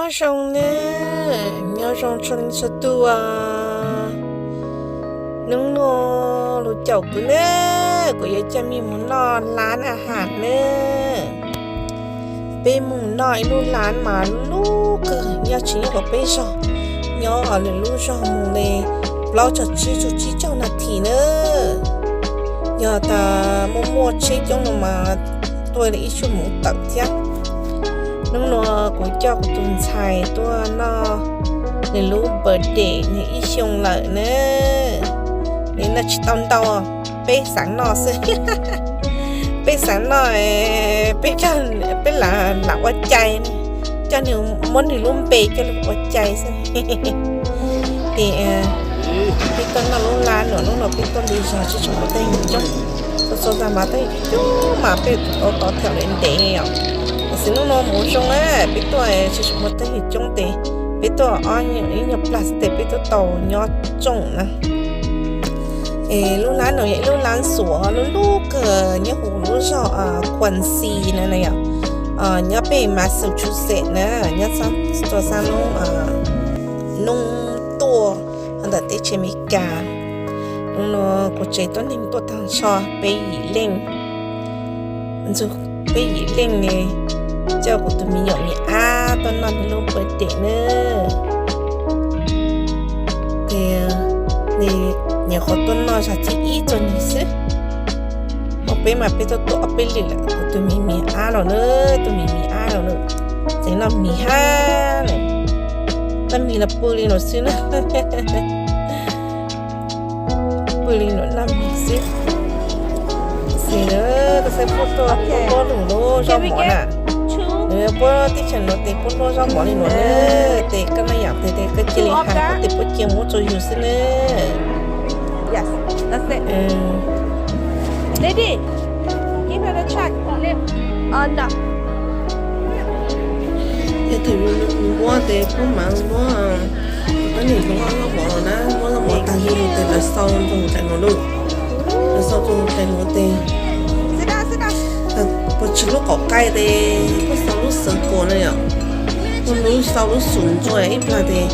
Nyob zoo nawb, nyob zoo txhua leej txhua tus. Hnub no los caum kuv nawb, kuv yuav coj mej mus noj lab a has nawb. Peb mus noj ib lub lab mas lub kawg, nyob tsis nyob hauv peb zos, nyob lwm lub zos mus li plaub caug tsib caug tsib caug nas this nawb. Yog tas muaj muaj tsheb coob no mas tuaj li ib xuab moos tawm thiab. Hnub no kuv coj kuv tus ntxhais tuaj noj nws lub birthday, nws ib xyoos lawm na. Nws noj tsis tau ntau, peb xaav noj xwb. Peb xaav noj, peb, peb lam ua cai, coj nws, muab nws lub npe coj los ua cai xwb. Ces peb tuaj noj lub lab no, hnub no peb tuaj li zog tsis tshua muaj teeb coob. Txhua txhua zag mas teeb coob mas peb tau tau tham li ntev os. Tam sim hnub no mus zoo na, peb tuaj tsis tshua muaj teeb coob tes peb tuaj ob ib nyuag plag xwb tes peb tuaj tau nyob tsoom na. Es lub lab no yog ib lub lab xuav lub lub kawg nyob hauv lub zos Quincy na yom, nyob pem Massachusetts na, nyob txog xab noob noob tuaj ntawm teb chaws Amelikas. Hnub no kuv tsev tuaj neeg tuaj tag nrho peb yim leej, ntxug peb yim leej ne, coj kuv tus me nyuam me ab tuaj noj nws lub birthday na. Ces nws nyuam qhuav tuaj noj zag thib ib txog nws xwb. Hauv peb mas peb tuaj tuaj ob peb lwm lawm, kuv tus me me ab los na, tus me me ab los na, tseem noj mis hab na, noj mis los pw li no xwb na. Pw li no noj mis xwb. Xis na, koj saib puab tuaj puab luaj lub zaub mov na. Nws puab teb chaws nuav tes puab luaj zaub mov li nuav na. Tes koj noj yaam twg tes koj cia li has kuv tes puab cia muab rua yug xwb na. Yog thaum muab tes puab mam muab, koj niam muab zaub mov los na, muab zaub mov tag zog tes lawv xau rua tais nuav lauj. Lawv xau rua tais nuav tes puab tsis lub qaum qai tes puab xau lub xwv kuas na yom. Puab lub xau lub xum ntsua ib plag tes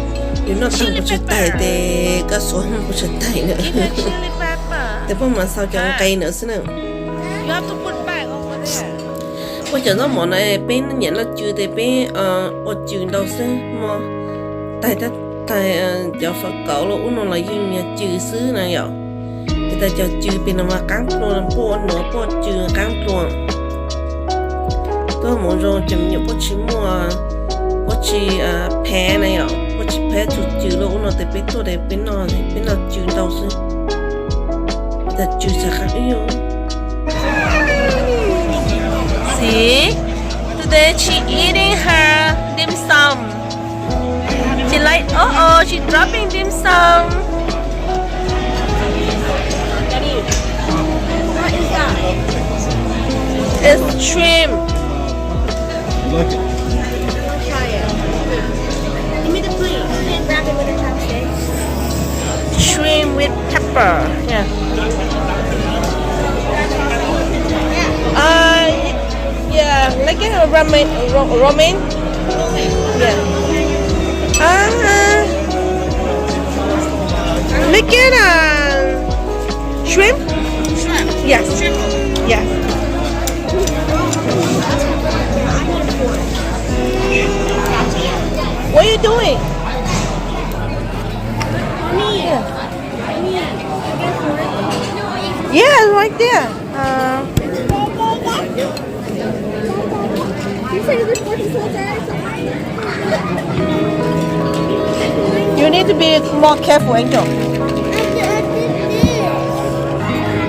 yus noj tag puab tsis taig tes koj xuav puab tsis taig na. Tes puab mam xau cov nqe na xwb na. Puab cov zaub mov na peb nyiam noj cw tes peb ua cw ntau xwb mog. Taig, taig cov fawm kauv los ub no los yeej yog cw xwb na yom. Tes tas cov cw pem no mas qaab dlua, puab ua nuav puab ua cw qaab dlua. Tuab mus zoo ces me nyuam puab tsis muaj, puab tsis phev na yom, puab tsis phev txug cw los ub no tes peb tuaj tes peb noj, peb noj cw ntau xwb. Tes cw txhaj qab ib. See, today she eating her dim sum. She like, uh oh, she dropping dim sum. What is that? It's shrimp. You like it? I'll try it. Give me the plate. You can grab it with a chopstick. Shrimp with pepper. Yeah. Uh, y- Yeah, like a ramen, ro- ramen. Yeah. Uh, make it a shrimp. Yes. Yes. What are you doing? Yeah. Yeah, right there. Uh, you need to be more careful, Angel.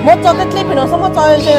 Muab tso tej dlej pem no xwb, muab tso ze.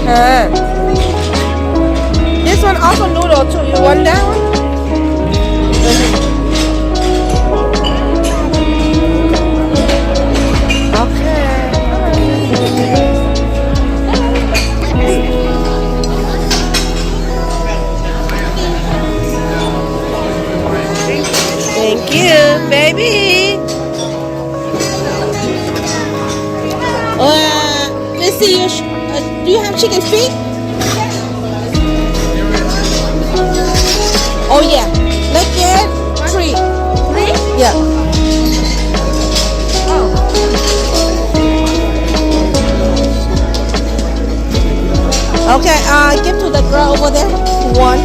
Uh, this one also noodle too. You want that one? Okay. Thank you, baby. Uh, let's see, you sh- uh, do you have chicken feet? Oh yeah, let's get three. Three? Yeah. Oh. Okay, uh, give to the girl over there. One.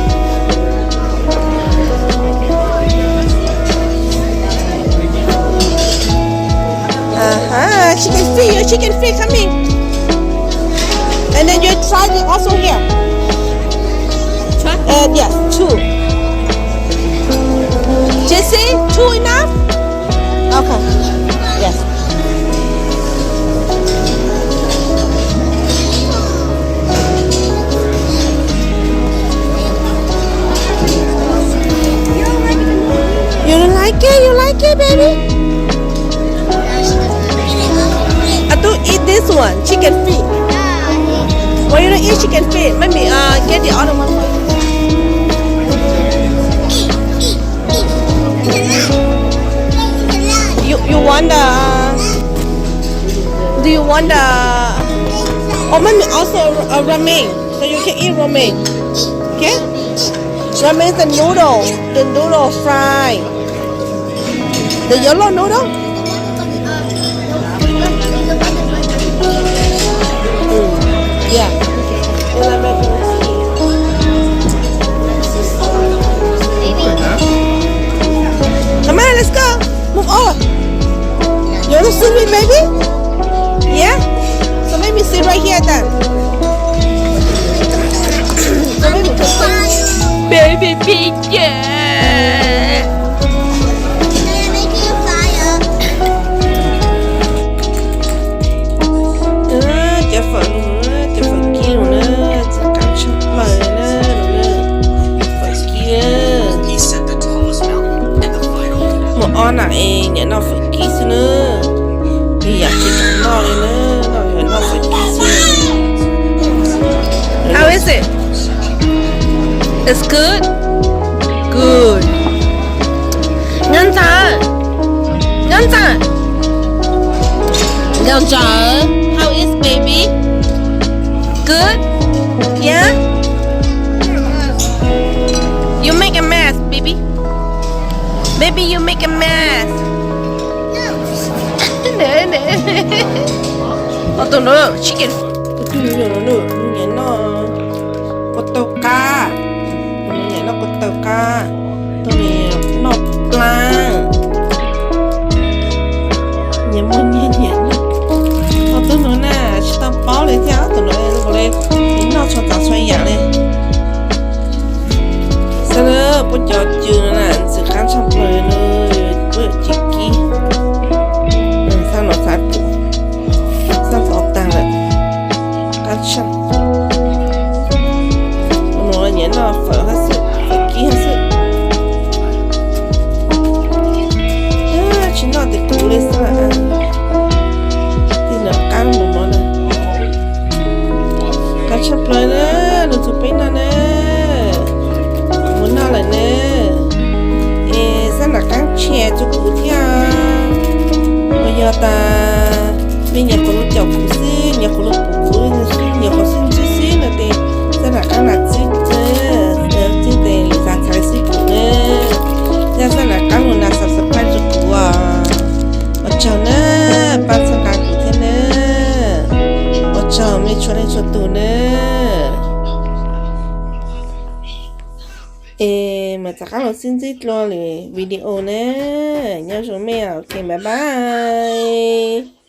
Uh-huh. She can see you. She can see coming. And then you try it also here. Try? Uh, yes, two. Jesse, two enough? Okay. Yes. You like it? You like it, baby? I do eat this one, chicken feet. Why you don't eat chicken feet? Let me uh, get the other one for you. You you want the? Do you want the? Oh, mommy also a ramen, so you can eat ramen. Okay? Ramen is the noodle, the noodle fry, the yellow noodle. Mm, yeah. Come on, let's go. Move over. You want to see me, baby? Yeah? So let me sit right here then. So let me just baby picture. Cov fawm, cov fawm kib los na, txaus qab tshaj plaws na, fawm kib. Muaj ob nam es niam noj fawm kib xwb na. Ib yam tsis tau noj li na, noj yog noj fawm kib xwb. How is it? It's good? Good. Nkauj Ntxawm. Nkauj Ntxawm. Nkauj Ntxawm. How is baby? Good? Yeah? You make a mess, baby. Baby, you make a mess. Nè, nè. Tus no chicken. Tus no nws nyiam noj kua taw qab. Nws nyiam noj kua taw qab. Tus no noj plaab. Nyiam muaj nyiam nyiam noj. Tus no na tsis tau paub li thiab, tus no nkaus li noj txhua tsav txhua yam li. Xab lab puab cov cw no na ntxim qab tshaj plaws li, puab cw kib, xab no xav pum, xab tov taag lawm, qab tshaj. Tus no nyiam noj fawm hab xwb, fawm kib hab xwb. Tsis noj tes kuv li xwb, tig nram qab mus no na. Qab tshaj plaws na, lug txug peb noj na, kuv mus noj lawm na. Es xab nram qaab tshia txug kuv thiab, yog tas mej nyiam quas lug caum kuv xwb, nyiam quas lug pum kuv, nyiam quas xwb ntxwb xwb no tes xab nram qaab nam txwb, txwb tes lwm xav txhais xwb kuv na. Yog xab nram qaab lug nas subscribe rua kuv os. Ua tsaug na, paab txhawb nqa kuv thiab na. Ua tsaug mej txhua leej txhua tug na. Es mam rov qaab lug sib ntsib dlua lwm video na. Nyob zoo mej, ok, bye bye.